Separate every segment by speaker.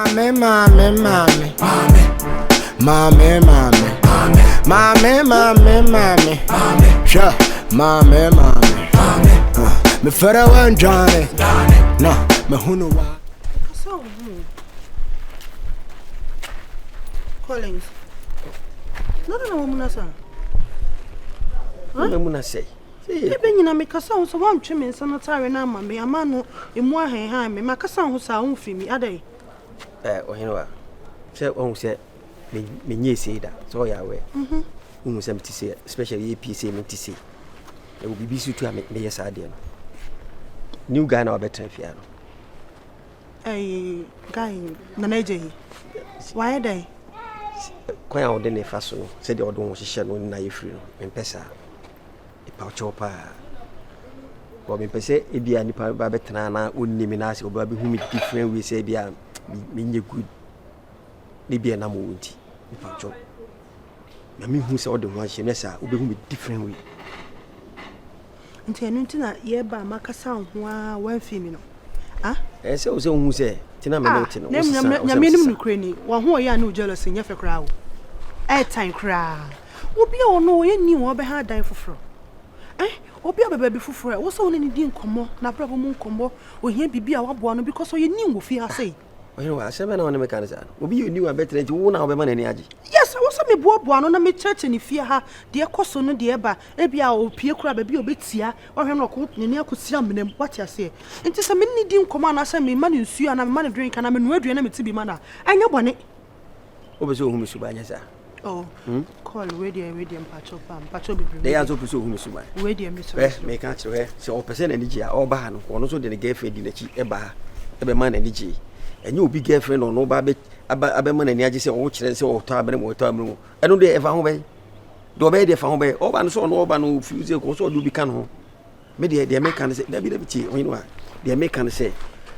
Speaker 1: Maame, maame, maame. Maame, maame. Maame, maame, maame. Hwɛ, maame, maame. Ah, Mefɛrɛ wandwane. Na mahunu wa.
Speaker 2: Kasa wo ho. Collins. Na na wɔn mu na sa.
Speaker 3: Wɔn mu na sɛ.
Speaker 2: Ebe nyina mekasa wo sɛ woantwe me nsa no atare no ama me ama no emu ahenhan me makasa ho saa womfi mi adɛn.
Speaker 3: Ɛ ɔhene wa sɛ ɔhu sɛ menyɛ sei da sɛ ɔyɛ awɛ wohu sɛ mete sei, especially yɛ pie sei, mente sei ɛwɔ biribi so tu a meyɛ saa deɛ no. New guy na wabɛtena fie no.
Speaker 2: Ɛyi guy Nana Agya yi wayɛ dɛn?
Speaker 3: Kwan a wɔde ne fa so no, sɛdeɛ ɔde ho hyehyɛ no ne na yɛfiri no, mempɛ saa. Ɛpa kyɛw paa. Bɔ mempɛ sɛ ebia nipa ba bɛtena na ɔnni me na asɛ ɔba bɛhu me different way sɛ ebia menyɛ good ne bia nam wɔ nti. Mepa kyɛw. Na mehu sɛ ɔde ho ahyɛ me saa, wobɛhu me different way.
Speaker 2: Nti ɛno nti na yɛba a makasa wo ho a wamfi mi no. Ah?
Speaker 3: Ɛyɛ sɛ wo sɛ wohu sɛ tena me ne wo te no,
Speaker 2: na
Speaker 3: wosesa, wo sɛ
Speaker 2: nyame anim
Speaker 3: wosesa.
Speaker 2: Nokorɛ ni, wɔn ho ɔyɛ a ne wo jealous nyɛ fɛ koraa o. Ɛɛtan koraa. Obi a ɔno ɔyɛ new a ɔbɛha adan foforɔ. Eh, obi a ɔbɛ baabi foforɔ a, wo sɛ wo ne ne di nkɔmmɔ, n'abrabɔ mu nkɔmmɔ, ohia biribi a waboa no because ɔyɛ new wɔ fie ha sei.
Speaker 3: Ɔhene wa, asɛm bɛn na wo ne me ka no saa no? Obi yɛ new a bɛtena nti wo na wobɛma n'ani agye.
Speaker 2: Yes, ɛwɔ sɛ meboaboa no na mekyerɛkyerɛ ne fie ha, deɛ ɛkɔ so no deɛ ɛba. Ebi a ɔpie koraa baabi a ɔbɛtia, wahwɛ no ɔkɔ n'ani akɔsi amena mu, wate aseɛ. Nti sɛ me ne no di nkɔmmɔ anaasɛ mema no nsuo anaa mema no drink anaa menoa aduane na mete bi ma no a, ɛnyɛ bɔne.
Speaker 3: Wopɛ sɛ ohu me suban nyɛ saa?
Speaker 2: Oh, call wei deɛ, wei deɛ mpakyɛw paa, mpakyɛw bebree.
Speaker 3: Dɛ yɛ nso wopɛ sɛ ohu me suban.
Speaker 2: Wei deɛ mesrɛ.
Speaker 3: Hwɛ, meka kyerɛ hwɛ, sɛ ɔpɛ sɛ n'ani gye a, ɔba ha no, ɔno nso de ne girlfriend di n'akyi ɛba ha, ɛbɛma n'ani gye. Ɛnyɛ obi girlfriend na ɔno ba abɛ aba abɛma n'ani agye sɛ ɔkyerɛ sɛ ɔtɔ abere mu, ɔtɔ abere mu. Ɛno deɛ ɛfa ho bɛn? Deɛ ɔbɛyɛ deɛ ɛfa ho bɛn? Ɔba no sɛ ɔno ɔba no ofi sɛ kɔ sɛ ɔde obi ka ne ho. Me deɛ deɛ meka ne sɛ, dabi dabi tie, ɔhene wa, deɛ meka ne sɛ,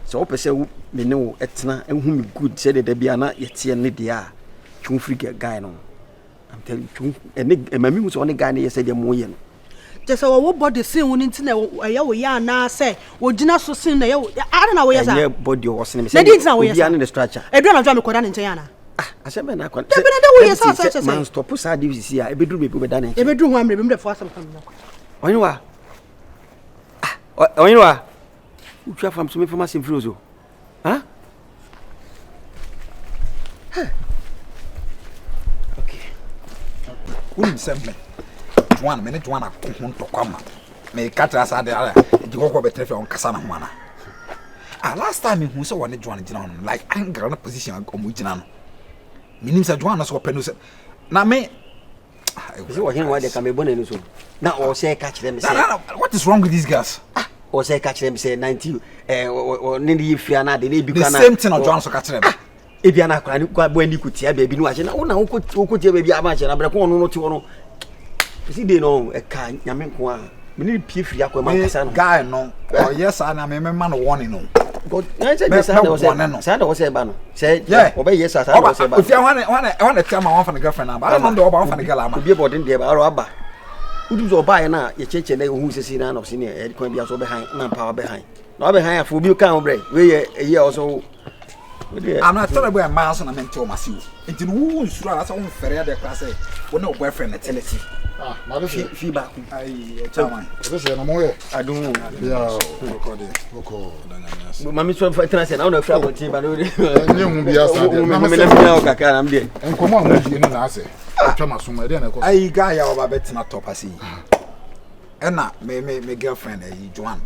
Speaker 3: sɛ wopɛ sɛ wo me ne wo tena hu me good sɛdeɛ da biara na yɛteɛ ne deɛ a, twe wo firi guy no ho. I'm telling you, twe wo ɛne ɛma mehu sɛ ɔne guy no yɛ sɛdeɛ moyɛ no.
Speaker 2: Kyɛ sɛ wɔwo body sen wo no nti na ɛyɛ wo ya anaasɛ wɔgyina so sen na ɛyɛ wo ada na woyɛ saa?
Speaker 3: Ɛnyɛ body ɔwɔ sene me
Speaker 2: Na
Speaker 3: sɛ
Speaker 2: deɛ nti na woyɛ
Speaker 3: obiara
Speaker 2: saa?
Speaker 3: ne ne structure.
Speaker 2: Ɛduru anadwo a mekɔda ne nkyɛn anaa?
Speaker 3: Ah, asɛm bɛn na akɔ
Speaker 2: Dabi na dɛ woyɛ saa sɛ kyɛ sɛ
Speaker 3: man stop saa de sisi a ɛbɛduru baabi wobɛda ne nkyɛn.
Speaker 2: Ɛbɛduru ho ammerɛ bi mede fo asɛm ka me nyɔnko.
Speaker 3: Ɔhene wa, ah, ɔhene wa, wotwa fam so mefam asɛm firi wo so. Ha?
Speaker 4: Okay. Wonim sɛ me Joan, me ne Joan ako ho ntɔkwa ma meka kyerɛ saa de ara nti kɔkɔ bɛtena fie a ɔnkasa ne ho ana. Ah, last time mehu sɛ wɔne Joan gyina hɔ no, like angle no position a ɔmo gyina no, menim sɛ Joan no sɛ ɔpɛ no sɛ na me
Speaker 3: Sɛ ɔhene wa deɛ ka mebɔ n'ani so na ɔsɛ ka kyerɛ me sɛ
Speaker 4: what is wrong with these girls?
Speaker 3: Ah, ɔsɛ ka kyerɛ me sɛ 90 ɔne ne yɛ firi anaa de na ebi
Speaker 4: The
Speaker 3: kora na
Speaker 4: same thing ɔjoan so ka kyerɛ me.
Speaker 3: Ebi ana akora ne bɔ ani kɔtia baabi no wahyɛ na wo na wokɔtia baabi ama hyɛ na berɛ ko ɔno no te hɔ no ɛsi dei no ɛka Nyame nko a mene ne pie firi akɔ ma nkasa no.
Speaker 4: Guy no ɔyɛ saa na me mema no warning no.
Speaker 3: Saa na ɔsɛ ɛba no sɛ ɔbɛyɛ saa saa na ɔsɛ ɛba no.
Speaker 4: Ofia hwane hwane hwane te ama wɔn fa ne girlfriend aba. Adama de ɔba wɔn fa ne girl ama.
Speaker 3: Obi bɔ ɔden deɛ ba ɔrɔ aba. Wotum sɛ ɔbaeɛ no a yɛkyerɛkyerɛ na ɔhu sɛ sei na na ɔse ne ɛde kwan bi so ɔbɛhan na mpa ɔbɛhan na ɔbɛhan afo obi ka ho brɛ wei yɛ ɛyi a ɔsɛ wo.
Speaker 4: Ana tɛrɛ bɔ mmaa so na mente wɔn ase o. Nti no wo nsuro anaasɛ wo mfɛre adeɛ koraa sɛ wo ne wo boyfriend na te ne te.
Speaker 5: Ah, ma de
Speaker 3: fi fi baako.
Speaker 4: Ayi, ɛkyɛ wan.
Speaker 5: Ɛsɛ sɛ na mo yɛ.
Speaker 3: Adum o.
Speaker 5: Ya, bɔkɔ de, bɔkɔ da Nyame ase.
Speaker 3: Mami so fa tena sɛ na wo na fira abɔnten ba no.
Speaker 5: Ɛnyɛ hu bi asa deɛ.
Speaker 3: Na me sɛ na kakra na me deɛ.
Speaker 5: Nkɔmɔ a mo die no na asɛ. Atwa ma so ma ɛdeɛ na ɛkɔ so.
Speaker 4: Ayi, guy a ɔba bɛtena top ase yi. Ɛna me me me girlfriend ayi Joan.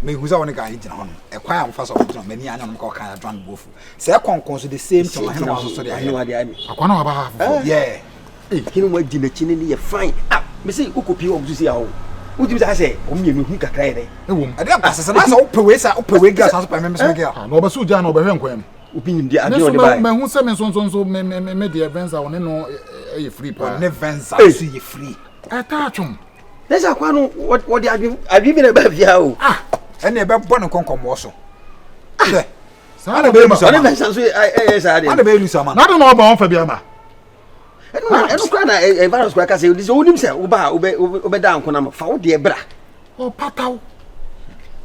Speaker 4: Me hu sɛ wɔne guy gyina hɔ no. Ɛkwan a wɔfa so wɔgyina m'ani anya no ka ɔka ya Joan bofu. Sɛ ɛkɔnkɔn so the same thing ɔhene wa so so de ayɛ.
Speaker 5: Akwa na waba ha foforɔ.
Speaker 4: Yeah.
Speaker 3: Hene wa di n'akyi ne ne yɛ fine. Ah, me se wokɔ pie wɔn so si awo. Wotumi sɛ asɛ wɔn mmienu hu kakra yɛ dɛ.
Speaker 5: Ɛwom.
Speaker 4: Ɛdeɛ nkɔsɛ sɛ na sɛ wopɛ wei sa wopɛ wei girl sa so pɛ me me so me girl.
Speaker 5: Ah, na ɔbɛso gya na ɔbɛhwɛ nkwan mu.
Speaker 3: Obi nim deɛ
Speaker 5: Me
Speaker 3: adwene
Speaker 5: nso
Speaker 3: ɔde baeɛ.
Speaker 5: mahu sɛ me nso nso nso me me me deɛ Venza ɔne no ɛyɛ free paa.
Speaker 4: Ɔne Venza nso yɛ free.
Speaker 5: Ɛtaa twom.
Speaker 3: Ne sɛ akwa no wɔde adwene adwene bi na ɛbaa fie ha o.
Speaker 4: Ah, ɛne ɛbɛbɔ ne nkɔnkɔmmoɔ so. Hwɛ.
Speaker 5: Saa na bɛyɛ
Speaker 3: Ɔne Venza nso ɛyɛ saa deɛ.
Speaker 4: Ɔne bɛyɛ lusa ma.
Speaker 5: Na de na ɔba ɔnfa bi ama.
Speaker 3: Ɛno na ɛno koraa na ɛvirus koraa ka sɛ sɛ wonim sɛ woba a wobɛda nkonam fa wo deɛ bra.
Speaker 5: Ɔpataw.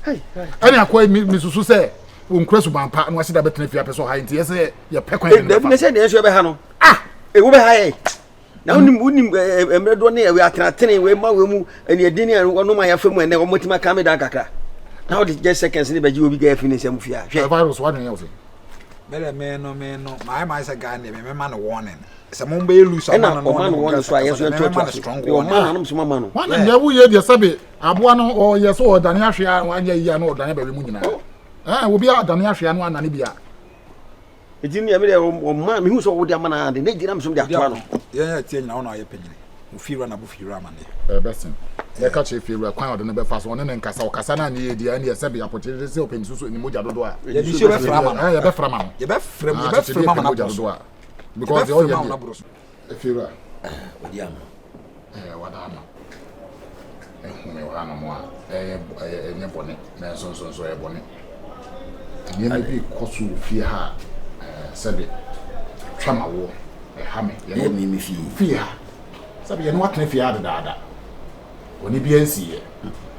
Speaker 5: Ɛne akwa yi mesusu sɛ. Wɔnkura suban pa na wɔahyɛ da bɛtena fie apɛ sɛ ɔha nti ɛsɛ yɛpɛ kwan yɛde no
Speaker 3: bɛfa. Sɛ deɛ nso yɛbɛha no. Ah! Ewu bɛha yɛ. Na wonim wonim mmerɛ doɔ ne ɛwɛ atenatene wei ma wei mu ɛne ne ɔnom a yɛafa mu ɛnɛ wɔn tumi aka me dan kakra. Na wode just seconds ne bɛgye obi gɛ afi ne nsam fie a. Hwɛ.
Speaker 5: Virus wadwene yɛ wo sɛ.
Speaker 4: Mɛdɛ me no me no mayɛ mayɛ sɛ guy deɛ me mɛma no warning. Sɛ mo bɛyɛ loose
Speaker 3: ama no no ɔma no warning so a yɛn nso yɛntoatoa so. Ɔma no anom so mama no.
Speaker 5: Wɔn na deɛ woyɛ deɛ sɛbe Aboa no ɔyɛ sɛ ɔdane ahwe a wanyɛ yie a na ɔdane bɛwe mu nyinaa. Ɛɛ obi adane ahwe a na wanane bi a.
Speaker 3: Eti nea mi deɛ ɔma mi hu sɛ ɔwɔ de ama na ade ne gyina mi so de atoa no.
Speaker 4: Yɛn yɛ tie nyina ɔna ɔyɛ panyini. Ofie wura na bo fie wura amaneɛ.
Speaker 5: Ɛbɛsen. Yɛka kyerɛ fie wura kwan a ɔde no bɛfa so ɔne ne nkasa ɔkasa no anyɛ yie deɛ ɛneɛ sɛbe apɔkyere de sɛ ɔpɛ nsu so ne mogya dodoɔ a.
Speaker 4: Yɛde nsuo bɛfra ama no.
Speaker 5: Ɛɛ yɛbɛfra ma no.
Speaker 4: Yɛbɛfra mu yɛbɛfra mu ama no aboro so.
Speaker 5: Because deɛ ɔyɛ deɛ. Efie wura.
Speaker 3: Ɔdi ama.
Speaker 5: Ɛɛ wada ama. Ehu me wɔ hanom a ɛyɛ ɛyɛ ɛnyɛ bɔne nanso nso nso ɛyɛ bɔne. Nneɛma bi kɔ so wɔ fie ha a ɛɛ sɛbe twa ma woɔ ɛha me.
Speaker 3: Ɛyɛ me me fie.
Speaker 5: Fie ha sɛbe yɛne watena fie ha dedaada. Bɔne biara nsiiɛ.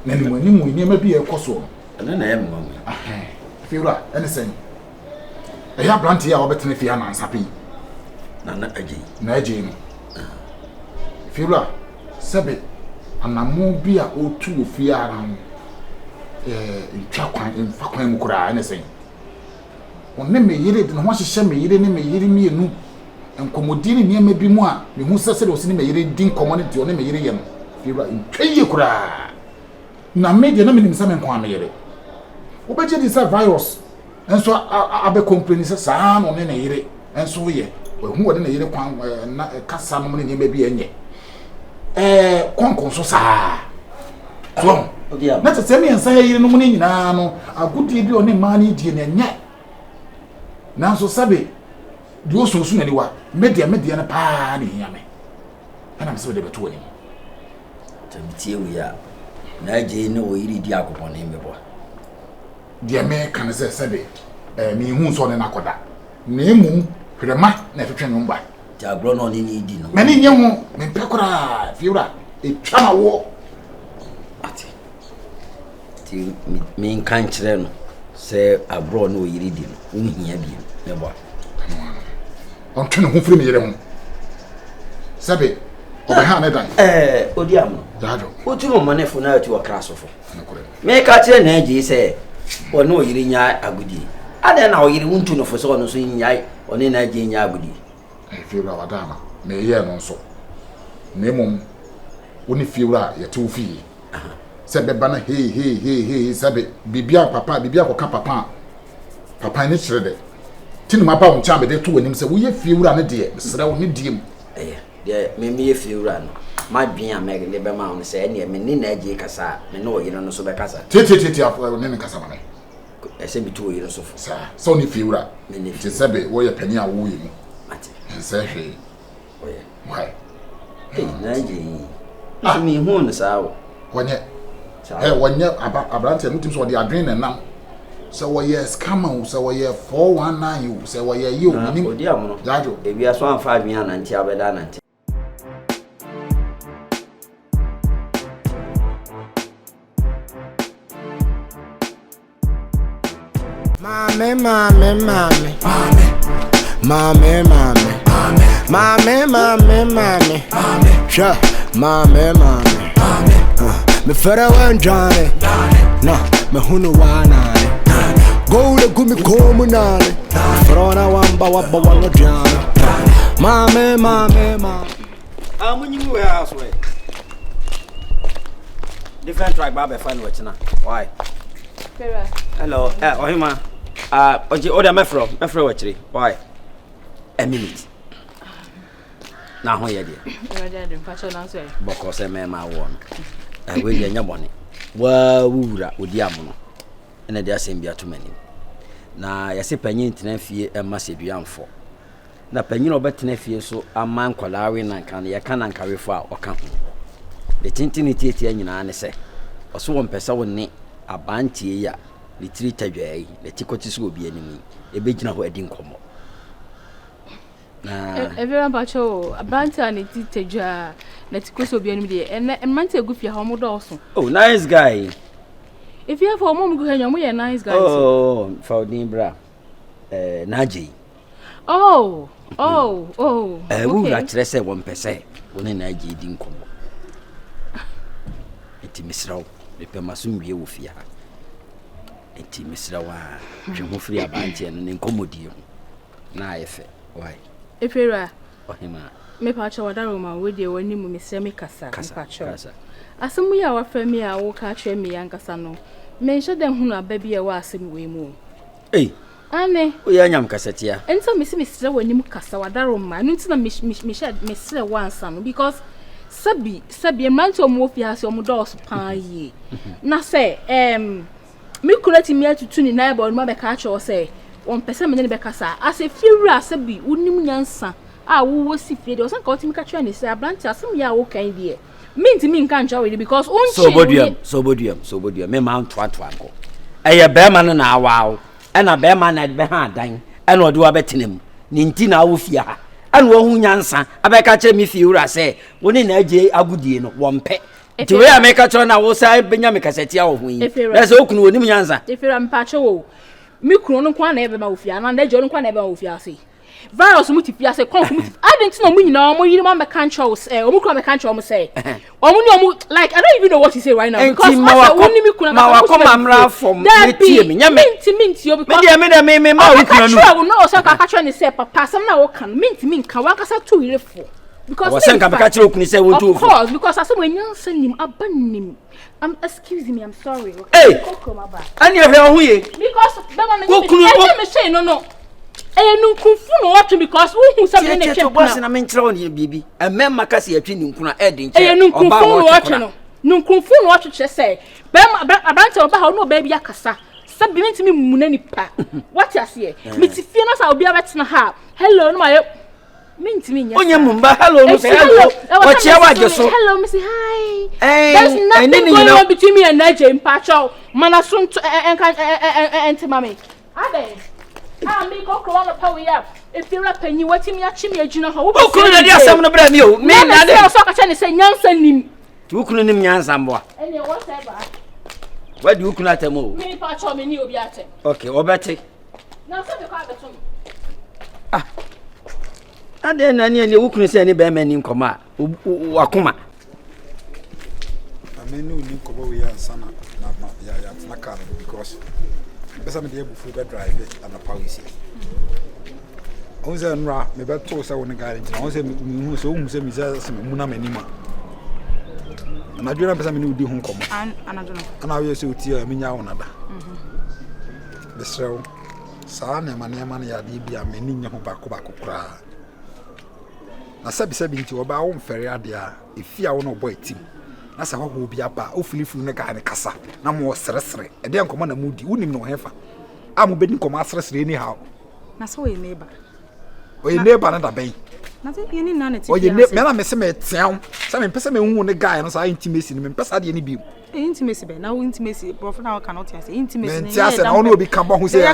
Speaker 5: Na anim anim nneɛma bi a ɛkɔ soɔ no.
Speaker 3: Ɛno na ɛyɛ me nwanwa.
Speaker 5: Ahɛn fie wura ɛne sɛn? Ɛyɛ aberanteɛ a wabɛtena fie ha nansa pɛ yi.
Speaker 3: Nana Agyei.
Speaker 5: Na Agyei no. Fiewura, sɛbe anammɔn bi a ɔretu wɔ fie ha no ntwa kwan, mfa kwan mu koraa, ɛne sɛn? Ɔne me yere de ne ho ahyehyɛ me yere ne me yere mmienu nkɔmmɔdie ne nneɛma bi mu a mehu sɛ sɛdeɛ ɔsi ne me yere di nkɔmmɔ ne deɛ ɔne me yere yɛ no, fiewura, ntwa yie koraa. Na me deɛ na menim sɛ me nko ara me yere. Wobɛgye di sɛ virus nso abɛ complain sɛ saa na ɔne ne yere nso yɛ. Wahu ɔne ne yere kwan na kasa nom ne nneɛma bi ɛnyɛ. Ɛɛ kɔnkɔn nso saa. So ɔho. Na kyɛ sɛ mmiɛnsa yɛ yere nom ne nyinaa no agodie bi ɔne mmaa no die no ɛnyɛ. Nanso sɛbe deɛ ɔsunsun n'aniwa me deɛ me deɛ no paa na ehia me. Ɛna me sɛ mede bɛto w'anim.
Speaker 3: Sɛ metie wei a, na agyei ne ɔyere di agobɔne meboa.
Speaker 5: Deɛ meka ne sɛ sɛbe eh, menhuu sɛ ɔne no akɔda, na mmom hwerɛma na ɛtwetwe nnwom ba.
Speaker 3: Nti agorɔ na ɔne no redi no.
Speaker 5: M'ani nnye ho, mempɛ koraa, fiewura, ɛtwa ma woɔ.
Speaker 3: Ate. Nti menka nkyerɛ no sɛ agorɔ ɔne ɔyere di no, wonhia bio, meboa.
Speaker 5: Ɔntwe ne ho firi me yere ho. Sɛbe ɔbɛha ne dan.
Speaker 3: Ɛɛ, odi amono.
Speaker 5: Dado.
Speaker 3: Wotu ɔmɔnefo na atu ɔkra sofo. Meka kyerɛ n'agye sɛ ɔne ɔyere nya agodie. Adɛn na ɔyere wontu no fo sɛ ɔno nso nyae ɔne n'agye nya agodie?
Speaker 5: Fiewura wada ama meyɛɛ no nso. Na mmom wo ne fiewura a yɛte wo fie. Sɛ bɛba no hei hei hei hei sɛbe biribi a papa biribi akɔka papa a papa ani kyerɛ dɛ. Ti na maba wo nkyɛn a mede to w'anim sɛ woyɛ fiewura no deɛ mesrɛ wo ne die mu.
Speaker 3: Ɛyɛ deɛ me meyɛ fiewura no m'adwene a mede bɛma wo no sɛ ɛneɛ me ne n'agye kasa a me ne ɔyere no nso bɛkasa.
Speaker 5: Tiatiatiatia ne no nkasa ma me.
Speaker 3: Ɛsɛ metu ɔyere nso fo.
Speaker 5: Saa sɛ wo ne fiewura.
Speaker 3: Me ne
Speaker 5: Nti sɛbe woyɛ panin a wowɔ yɛ mu.
Speaker 3: Mate.
Speaker 5: Ɛnsɛe hwee.
Speaker 3: Ɔyɛ.
Speaker 5: Why?
Speaker 3: Ei, n'agye yi. Nso menhuu no saa o.
Speaker 5: Wɔnyɛ. Ɛ wɔnyɛ aba aberanteɛ no wotim sɛ ɔde adwene na ɛnam. Sɛ wɔyɛ scammer o, sɛ wɔyɛ 419 o, sɛ wɔyɛ yi o, menim.
Speaker 3: Odi amono.
Speaker 5: Gyaadwo.
Speaker 3: Ewia so amfa adwene anante abɛda anante.
Speaker 1: Mame, mame, mame. Mame, mame. Mame, mame, mame. Hwɛ, mame, mame. Me fɛrɛ wɛndwane. Na, me hunu wanane. Go to gumi komu nane. Fɛrɛ na wamba wabba wano dwane. Mame, mame, mame.
Speaker 3: Ah, munyi mu wɔ ha so ɛ. Different tribe ba bɛfa no ɔkyena. Why?
Speaker 6: Sarah.
Speaker 3: Hello. Eh, Ohima. Ah, oje oda mɛfrɛ, mɛfrɛ wɔ akyire. Why? A minute. Na ho yɛ deɛ.
Speaker 6: Awurade adom, fakyɛ na nso ɛ.
Speaker 3: Bɔkɔ sɛ mɛma awoɔ no. Eh, wei deɛ nyɛ bɔne. Waa wo wura odi amono. Ɛna de asɛm bi ato m'anim. Na yɛse panyin tena fie ɛma sɛ dua mfɔ. Na panyin a ɔbɛtena fie nso ama nkwadaa we nanka no, yɛka nankawefo a, ɔka ho. Ne tenten ne tiatia nyinaa ne sɛ, ɔso wɔmpɛ sɛ wo ne abanteɛ yi a ne tiri tɛ dwaa yi, n'ati kɔte sɛ obi anim yi, ɛbɛgyina hɔ adi nkɔmmɔ. Na.
Speaker 6: Ɛbɛrɛ mpakyɛ o, aberanteɛ a ne ti tɛ dwaa, n'ati kɔ sɛ obi anim deɛ, ɛnɛ mmeranteɛ egu fie ha wɔn dɔɔso.
Speaker 3: Oh, nice guy.
Speaker 6: Efiefo ɔmo ɔmo gu ha nyɛ ɔmo yɛ nice guys.
Speaker 3: Oh, fa odin bra. Eh, n'agye yi.
Speaker 6: Oh, oh, oh.
Speaker 3: Eh, wo wura kyerɛ sɛ wɔmpɛ sɛ wo ne n'agye di nkɔmmɔ. Nti mesrɛ wo, mepɛ m'asomdwie wɔ fie ha. Nti mesrɛ wo a, twe ho firi aberanteɛ no ne nkɔmmɔdie ho. Na ayɛ fɛ. Why?
Speaker 6: Efewura.
Speaker 3: Ɔhemaa.
Speaker 6: Mepakyɛw Ɔdaroma, wo deɛ w'anim mesrɛ me kasa,
Speaker 3: Kasa,
Speaker 6: mepakyɛw.
Speaker 3: kasa.
Speaker 6: Asɛm yi a wafrɛ me a woka akyerɛ me yi ankasa no, menhyɛ da nhunu aba bi a ɛwɔ asɛm wei mu o.
Speaker 3: Ei!
Speaker 6: Aane.
Speaker 3: Woyɛ anyam kasatia.
Speaker 6: Ɛno nti na mese mesrɛ w'anim kasa, Wadaroma, ɛno nti na me, me, mehyɛ, mesrɛ wo ansa no because sɛbi, sɛbi, mmeranteɛ a wɔwɔ fie ha sɛ wɔn dɔɔso paa yie. Na sɛ, ɛɛm, Me kunu atumi atutu ne nan aba w'anim abɛka akyerɛ wo sɛ ɔmpɛ sɛ me ne no bɛkasa a, asɛ fiewura a sɛbi wonim nyansa a wowɔ si fie deɛ, ɔsɛ nka wotumi ka kyerɛ ne sɛ aberante asɛm yɛ a woka yi deɛ mentumi nka nkyerɛ wo yere because wonkyee wo
Speaker 3: ne. Sɛ oboduam, sɛ oboduam, me ma ntoatoa nkɔ. Ɛyɛ bɛrima no na awaa wo, ɛna bɛrima na ɛbɛha adan, ɛna ɔde wo abɛtena mu. Ne nti na awo fie ha. Ɛna wahu nyansa abɛka kyerɛ me fiewura sɛ wo ne n'agye agodie no wɔmpɛ. Nti wei a meka kyerɛ na wo san bɛnya me kasatia wɔ ho yi. Na sɛ okunu wɔ nim nyansa.
Speaker 6: Efera mpakyɛ wo. Me kunu no nko na ɛbɛma wo fie anaa n'agya no nko na ɛbɛma wo fie ase. Virus mu te fie ase, kɔnfo mu te fie. Adi nti na ɔmo nyinaa ɔmo yere mu amɛka nkyerɛ wo sɛ ɔmo kunu amɛka nkyerɛ ɔmo sɛ ɔmo ne ɔmo like I don't even know what to say right now because ɔsɛ wo ne me kunu
Speaker 3: ma wakɔ ma mmra fam ne tie me nyɛ me.
Speaker 6: Mintimi ntie o because
Speaker 3: me deɛ me deɛ me me ma wo kunu
Speaker 6: no. Ɔbɛka kyerɛ wo na ɔsɛ ɔka kyerɛ ne sɛ papa asɛm na wɔka no mintimi nka wankasa tu yere fo.
Speaker 3: Because Ɔwɔ sɛ nka meka kyerɛ okunu sɛ wɔntu
Speaker 6: wo fo. Of course, because asɛm wɔ nyansa nim, aba nim. Um, excuse me, I'm sorry.
Speaker 3: Hey! Ɛne ɛhwɛ ɔho ye.
Speaker 6: Because bɛma no nyɛ me ɛnyɛ me hyɛn no no. Ɛyɛ nunkunfu na wɔtwe because wohu sɛ me ne ne twɛ
Speaker 3: mpena. Tiɛ na menkyerɛ wo ne biribi. Ɛmɛma ka sɛ yɛtwe ninkunu a ɛde nkyɛ.
Speaker 6: Ɛyɛ nunkunfu na wɔtwe no. Nunkunfu na wɔtwe kyerɛ sɛ bɛma aberante ɔba ha ɔne ɔbaa bi akasa. Sɛ bi mentumi mmuna nipa. Wate aseɛ? Mete fie na sɛ obi abɛtena ha. Hello no ma yɛ Mintimi nyɛ
Speaker 3: Onye mu mba hello no sɛ hello. Wɔkyea wagye so.
Speaker 6: Hello, Missy hi. There's nothing going on between me and AJ Mpacho. Mana so nto enka ente ma me. Aben. Ah, me kokro wa no pa we ya. Efiewura panyin watimi akye me agyina hɔ. Wo
Speaker 3: kunu na di asɛm no brɛ me o. Me na de.
Speaker 6: Na me sɛ ɔka kyerɛ ne sɛ nyansa nim.
Speaker 3: Ti wo kunu nim nyansa mboa.
Speaker 6: Ɛne whatever.
Speaker 3: Wadi wo kunu atɛm o.
Speaker 6: Me Mpacho me ni obi atɛm.
Speaker 3: Okay, ɔbɛte.
Speaker 6: Na sɛ mekɔ abɛto no.
Speaker 3: Ah. Adɛn na ne ɛne wo kunu sɛ ne bɛrima ni nkɔmmɔ a wakoma.
Speaker 4: Ame ne onni nkɔmmɔ wei ansa na na na yɛatena car no because mpɛ sɛ mede abufuo bɛ drive anɔpa wei sei. Wohu sɛ nnora mebɛtoo sɛ wo ne guy no gyina wohu sɛ mehu sɛ wohu sɛ mesɛ sɛ memu na m'anim a anadwo na mpɛ sɛ me ne wodi ho nkɔmmɔ ana woyɛ sɛ wotie a menya wo nada Mesrɛ wo, saa nneɛma nneɛma no yɛ adeɛ bi a m'ani nnye ho baako baako koraa. Na sɛbisɛbi nti ɔbaa wo mfɛre adeɛ a, efi a wo na ɔbɔ etim. Na sɛ hɔhoɔ bi aba a, wofilifili ne guy no kasa na mo seresere. Ɛdeɛ nkɔmmɔ na modi, wonim no wɔ hefa? A mobɛdi nkɔmmɔ aseresere anyhow.
Speaker 2: Na sɛ ɔyɛ neighbor.
Speaker 4: Ɔyɛ neighbor no da bɛn?
Speaker 2: Na sɛ yɛne nna na te
Speaker 4: Ɔyɛ ne mɛ na mese metea wo sɛ mempɛ sɛ mehu wo ne guy no saa intimacy no mempɛ saa adeɛ no bio.
Speaker 2: Intimacy bɛ na wo intimacy borɔfo na wɔka no wote ase intimacy
Speaker 4: mente ase na wo ne obi ka bɔ ho sɛ yɛ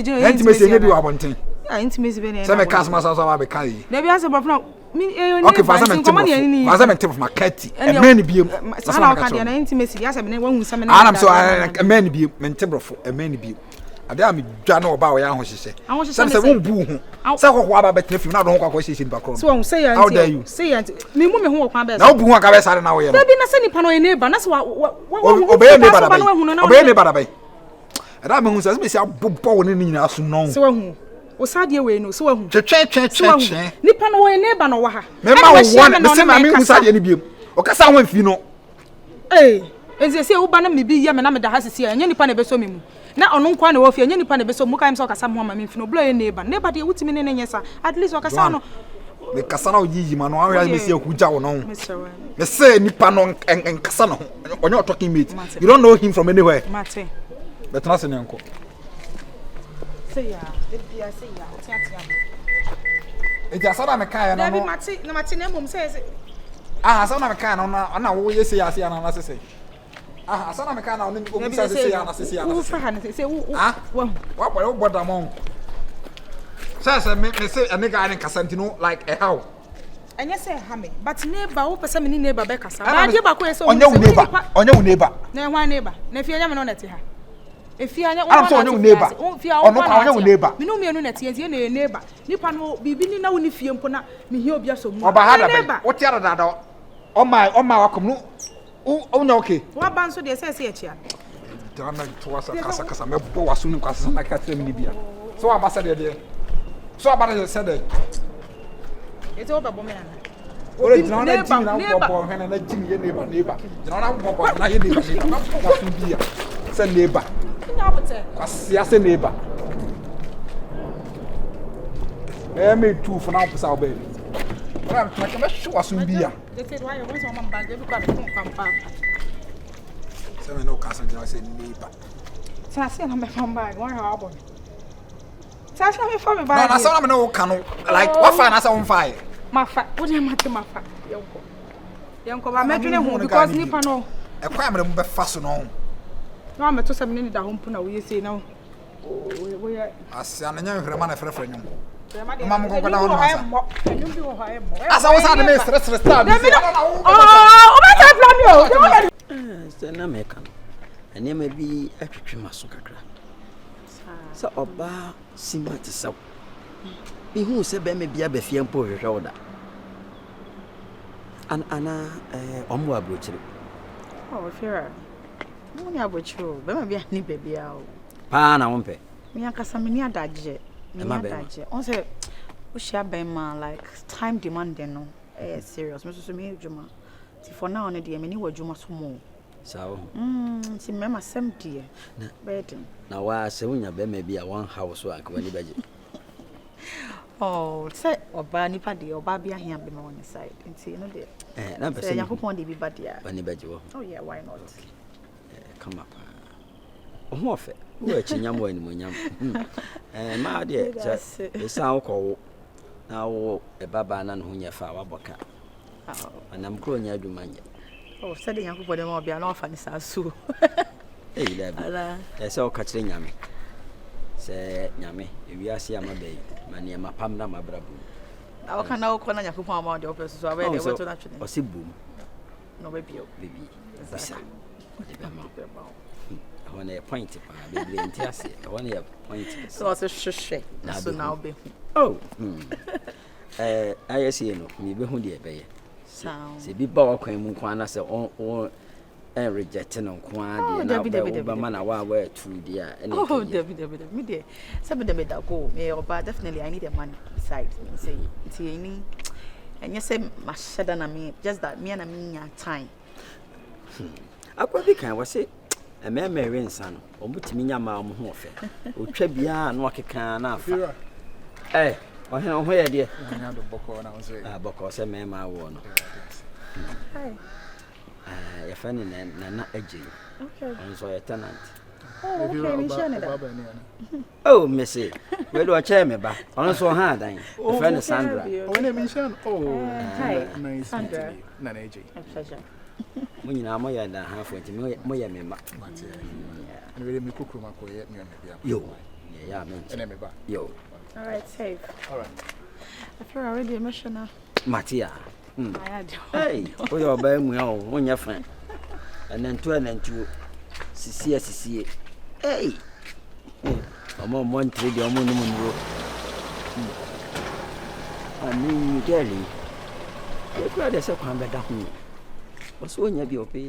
Speaker 4: deɛ na intimacy ɛnyɛ bi wɔ abɔnten
Speaker 2: intimacy bɛ na
Speaker 4: sɛ meka asɛm asa so aba bɛka yi
Speaker 2: dabi asɛ borɔfo na
Speaker 4: okay fa sɛ mente borɔfo fa sɛ mente borɔfo ma ka ti ɛmɛn ne biem
Speaker 2: saa na wɔka deɛ na intimacy deɛ asɛ mene wahu sɛ mene
Speaker 4: anam so ɛmɛn ne biem mente borɔfo ɛmɛn ne biem adeɛ a medwa ne ɔba a ɔyɛ ahohyehyɛ sɛ sɛ wombu wo ho sɛ hɔhoɔ aba bɛtena fie na wode ho kɔ akɔhyehyɛ nipa korɔ
Speaker 2: no
Speaker 4: how dare you
Speaker 2: memu me ho wɔ kwan bɛɛ
Speaker 4: na wobu ho anka bɛyɛ saa de na woyɛ no
Speaker 2: dabi na sɛ nipa no ɔyɛ neighbor na sɛ
Speaker 4: ɔbɛyɛ neighbor da bɛn ɔbɛyɛ neighbor da bɛn ɛda mehu sɛ sɛ mesi abobɔ wo ne ne nyinaa so nɔn
Speaker 2: sɛ wahu wo saa deɛ wei no sɛ wahu
Speaker 4: twetwetwetwetwe
Speaker 2: nipa no ɔyɛ neighbor na ɔwɔ ha
Speaker 4: mema wo wɔn mesɛ ma mehu saa deɛ no biom ɔkasa ho mfi no
Speaker 2: Ee, enti seesei wo ba no biribi yɛ me na meda ha seesei a, ɛnyɛ nipa na ɛbɛsɔ me mu. Na ɔno nko ara na ɛwɔ fie, ɛnyɛ nipa na ɛbɛsɔ me mu. Wokae me sɛ ɔkasa me ho ama me mfi no, obi a ɔyɛ neighbor. Neighbor deɛ wotumi ne no nyɛ saa. At least ɔkasa no.
Speaker 4: Mekasa na oyiyi ma no, ahwɛ a mesi ahugya wo no. Mese nipa no nkasa ne ho, ɔnyɛ ɔtalking mate. You don't know him from anywhere.
Speaker 2: Mate.
Speaker 4: Bɛtena ase ne nkɔ.
Speaker 2: Sɛ ya, ebia sɛ ya, ɔteatea me.
Speaker 4: Enti asɛm na mekaeɛ no.
Speaker 2: Dabi mate, na mate na mmom sɛ sɛ.
Speaker 4: Ah, asɛm na mekaeɛ no na na woyɛ sei ase ana na sese. Ah, asɛm na mekaeɛ na ɔne obisa sese ana sese ana.
Speaker 2: Wo fa ha no sese wo wo.
Speaker 4: Ah, wabɔ wo bɔ damɔn. Sɛ sɛ me me se ɛne guy ne nkasa nti no like ɛhaw.
Speaker 7: Ɛnyɛ sɛ ɛha me, but neighbor, wopɛ sɛ me ne neighbor bɛkasa.
Speaker 4: Ɛna
Speaker 7: Ba
Speaker 4: me
Speaker 7: adeɛ baako yɛ sɛ
Speaker 4: ɔnyɛ wo
Speaker 7: wohu sɛ
Speaker 4: neighbor,
Speaker 7: nipa
Speaker 4: ɔnyɛ wo neighbor.
Speaker 7: Na ɛhwan neighbor? Na efie nyɛ me ne wo na ɛte ha. Efie anyɛ wo
Speaker 4: Ɛna
Speaker 7: nko
Speaker 4: sɛ
Speaker 7: ara
Speaker 4: ɔnyɛ
Speaker 7: na
Speaker 4: wo
Speaker 7: ate
Speaker 4: neighbor.
Speaker 7: fie ase. Wo fie a wo
Speaker 4: Ɔno
Speaker 7: nko
Speaker 4: kwa
Speaker 7: ara
Speaker 4: ɔnyɛ
Speaker 7: na
Speaker 4: wo
Speaker 7: ate ha.
Speaker 4: neighbor.
Speaker 7: Me ne wo mmienu na ɛte nti yɛn na yɛ neighbor. Nipa no biribi ni na wo ne fie mpo na mehia obi asɔ mu a.
Speaker 4: Ɔba ha
Speaker 7: Ɔyɛ
Speaker 4: da bɛn?
Speaker 7: neighbor.
Speaker 4: Wote adadaada ɔma ɔma wakɔm no wo wonya okay.
Speaker 7: Waba nso deɛ sɛ ɛsɛ yɛkyia no.
Speaker 4: Gyina na to asa kasa kasa mɛbɔ w'aso no nkwasasɛm na ka kyerɛ me ne bia. Sɛ waba sɛ deɛ deɛ. Sɛ waba deɛ sɛ dɛ.
Speaker 7: Eti wobɛbɔ me ana?
Speaker 4: Ore gyina hɔ na
Speaker 7: neighbor
Speaker 4: gyimi na
Speaker 7: neighbor.
Speaker 4: bɔbɔ hwene na gyimi yɛ neighbor neighbor. Gyina hɔ na bɔbɔ hwene na yɛ neighbor neighbor. Mɛbɔ w'aso bia sɛ neighbor.
Speaker 7: Nya abotɛ.
Speaker 4: Kwasia sɛ neighbor. Ɛyɛ me tu fo na wopɛ sɛ wobɛyɛ bi. Ɔra mtena ka mɛhwe w'aso bia.
Speaker 7: Tete wayɛ wɔn sɛ wɔn mba ebi kɔ abɛto nkwa mpa.
Speaker 4: Sɛ me ne wo kasa gyina hɔ sɛ neighbor.
Speaker 7: Tena ase na mɛfa mbaag wɔn ahwɛ wabɔ me. Tena ase na mɛfa me
Speaker 4: Na
Speaker 7: baag.
Speaker 4: na sɛ na me ne wo ka no like wafa na sɛ womfa yɛ.
Speaker 7: Mafa wo deɛ mate mafa yɛnkɔ. Yɛnkɔ ba mɛdwene ho because nipa no.
Speaker 4: Ɛkwan a mede mo bɛfa so no.
Speaker 7: Na wamɛto sɛ me ne ne da hɔ mpo na woyɛ sei na woyɛ.
Speaker 4: Asia no nyɛ nhwerɛma na ɛfrɛfrɛ nnwom.
Speaker 7: Mma
Speaker 4: Mma mo nkɔnkɔda hɔ nom ansa.
Speaker 7: Nnwom bi wɔ hɔ a ɛmmɔ.
Speaker 4: Asa wo sa de me seresere style bi sɛ.
Speaker 7: Oh, wobɛtɛ fla mi o.
Speaker 3: Sɛ na mɛka no, nneɛma bi atwitwi m'aso kakra. Sɛ ɔbaa sima te sɛ wo, mehuu sɛ bɛrima bi aba fie mpo hwehwɛ wo da. An anaa ɛɛ ɔmo wɔ aburokyire.
Speaker 8: Oh, Fira. Mo ni aburokyire o. Bɛrima bi ani baabi a o.
Speaker 3: Paa na wompɛ.
Speaker 8: Me ankasa me ni adagye. Me ni
Speaker 3: Ɛma bɛrima.
Speaker 8: adagye. Ɔn sɛ wohyia bɛrima like time demanding no ɛyɛ serious. Me nso so meyɛ adwuma. Nti for now no deɛ me ni wɔ adwuma so mo.
Speaker 3: Saa wo ho.
Speaker 8: Nti mmarima sɛm deɛ bɛyɛ den.
Speaker 3: Na waa sɛ wonya bɛrima bi a wɔnha wo so a anka w'ani bɛgye.
Speaker 8: Oh, sɛ ɔbaa nipa deɛ ɔbaa bi ahia bɛrima wɔ ne side. Nti ɛno deɛ.
Speaker 3: Na mpɛ
Speaker 8: Sɛ
Speaker 3: sɛ mehu
Speaker 8: Nyankopɔn de bi ba deɛ a.
Speaker 3: w'ani bɛgye wɔ ho.
Speaker 8: Oh yeah, why not?
Speaker 3: Kama paa. Wo ho ɔfɛ. Wowɔ akyinyam wɔ animuonyam. Mmaa deɛ sɛ ɛsiane wokɔ wo na wo ɛba baa na ne ho nyɛ fa a wabɔ ka. Anam kuro nyɛ adwuma nyɛ.
Speaker 8: Oh, sɛdeɛ Nyankopɔn de ma ɔbea na wafa ne saa so.
Speaker 3: Ei dabi.
Speaker 8: Ala.
Speaker 3: Ɛsɛ sɛ woka kyerɛ Nyame sɛ Nyame ewiase ama bɛyi ma nneɛma pam na mabrabɔ mu.
Speaker 8: Na wɔka na wokɔ na Nyankopɔn ama wo deɛ wopɛ so so abɛyɛ deɛ wobɛto no atwene.
Speaker 3: Ɔse bom.
Speaker 8: Na ɔbɛbie wo.
Speaker 3: Bɛbie. Bisa. Ɔde bɛma wo. Ɛhɔ no yɛ point paa. Bebree nte aseɛ. Ɛhɔ no yɛ point kɛse.
Speaker 8: Sɛ ɔse hwehwɛ
Speaker 3: Na
Speaker 8: so na
Speaker 3: wobɛhu.
Speaker 8: wobɛhu.
Speaker 3: Oh. Ayɛ sei no, mebɛhu deɛ ɛbɛyɛ.
Speaker 8: Saa.
Speaker 3: Sɛ bi ba w'akwan mu nko ara na sɛ ɔn ɛnreject no nko ara
Speaker 8: Oh,
Speaker 3: deɛ na
Speaker 8: dabi, dabi, dabi,
Speaker 3: wobɛma na
Speaker 8: dabi.
Speaker 3: wa wɔatu deɛ a ɛna
Speaker 8: Oh,
Speaker 3: ɛka yie.
Speaker 8: dabi, dabi, dabi. Me deɛ, sɛ me de me da go. Me ɔbaa definitely I need a man beside me. Say, nti ɛni ɛnyɛ sɛ mahyɛ da na me just that me na me nya time.
Speaker 3: Akwa bi kan wɔ se mmarima ɛwe nsa no ɔmo tumi nya mmaa ɔmo ho ɔfɛ otwa biara na ɔkeka na afa
Speaker 5: Fira.
Speaker 3: Ɔhene ho yɛ deɛ.
Speaker 5: Nyame adom bɔkɔɔ na wo sɛ.
Speaker 3: Ah, bɔkɔɔ sɛ mmarima awoɔ no.
Speaker 8: Hi.
Speaker 3: Yɛfrɛ no Nana Agye.
Speaker 8: Okay.
Speaker 3: Ɔno nso ɔyɛ tenant.
Speaker 8: Oh, okay. Me share ne da.
Speaker 3: Oh, mese wei de ɔkyɛɛ me ba, ɔno nso ɔha adan, yɛfrɛ no Sandra.
Speaker 5: Oh, ne me nhyia no. Oh,
Speaker 8: Hi.
Speaker 5: nice
Speaker 8: Sandra.
Speaker 5: meeting you. Nana AJ.
Speaker 8: A pleasure.
Speaker 3: Mo nyinaa moyɛ danhafoɔ nti moyɛ me ma.
Speaker 5: Mate. Ɛna wei de me kukuru ma kɔyɛ nneɛma bi ama.
Speaker 3: Yo, yɛyɛ a menkyɛ.
Speaker 5: Ɛna me ba.
Speaker 3: Yo.
Speaker 8: All right, safe.
Speaker 5: All right.
Speaker 8: I feel already emotional.
Speaker 3: Mate a.
Speaker 8: I had.
Speaker 3: Hey, woyɛ ɔbaa mua o, wonyɛ fa. Ɛnantuo ɛnantuo, sisie asisie. Hey, ɔmo mmɔ ntiri deɛ ɔmo nom nnuro. Ame girl yi, yɛkura deɛ sɛ kwan bɛda ho. Ɔsɛ onya bi a ɔbɛyɛ.